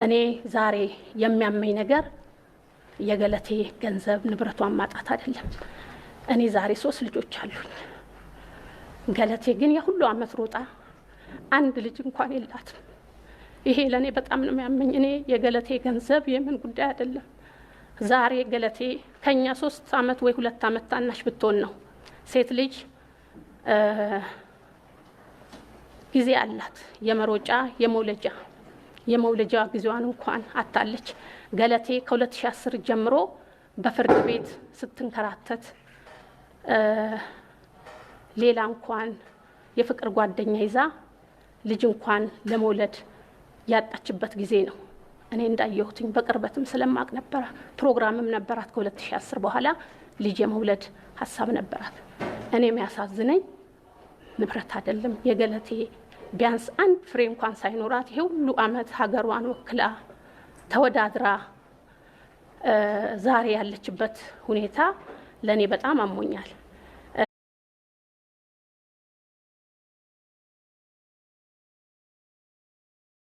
እኔ ዛሬ የሚያመኝ ነገር የገለቴ ገንዘብ ንብረቷን ማጣት አይደለም። እኔ ዛሬ 3 ልጆች አሉኝ። ገለቴ ግን የሁሉ አመት ሮጣ አንድ ልጅ እንኳን የላትም። ይሄ ለኔ በጣም ነው የሚያመኝ። እኔ የገለቴ ገንዘብ የምን ጉዳይ አይደለም። ዛሬ ገለቴ ከኛ 3 አመት ወይ 2 አመት ታናሽ ብትሆን ነው። ሴት ልጅ ጊዜ አላት የመሮጫ የመውለጃ ጊዜዋን እንኳን አታለች። ገለቴ ከ2010 ጀምሮ በፍርድ ቤት ስትንከራተት ሌላ እንኳን የፍቅር ጓደኛ ይዛ ልጅ እንኳን ለመውለድ ያጣችበት ጊዜ ነው። እኔ እንዳየሁትኝ በቅርበትም ስለማቅ ነበር። ፕሮግራምም ነበራት። ከ2010 በኋላ ልጅ የመውለድ ሐሳብ ነበራት። እኔ የሚያሳዝነኝ ንብረት አይደለም የገለቴ ቢያንስ አንድ ፍሬ እንኳን ሳይኖራት ይሄ ሁሉ አመት ሀገሯን ወክላ ተወዳድራ ዛሬ ያለችበት ሁኔታ ለኔ በጣም አሞኛል።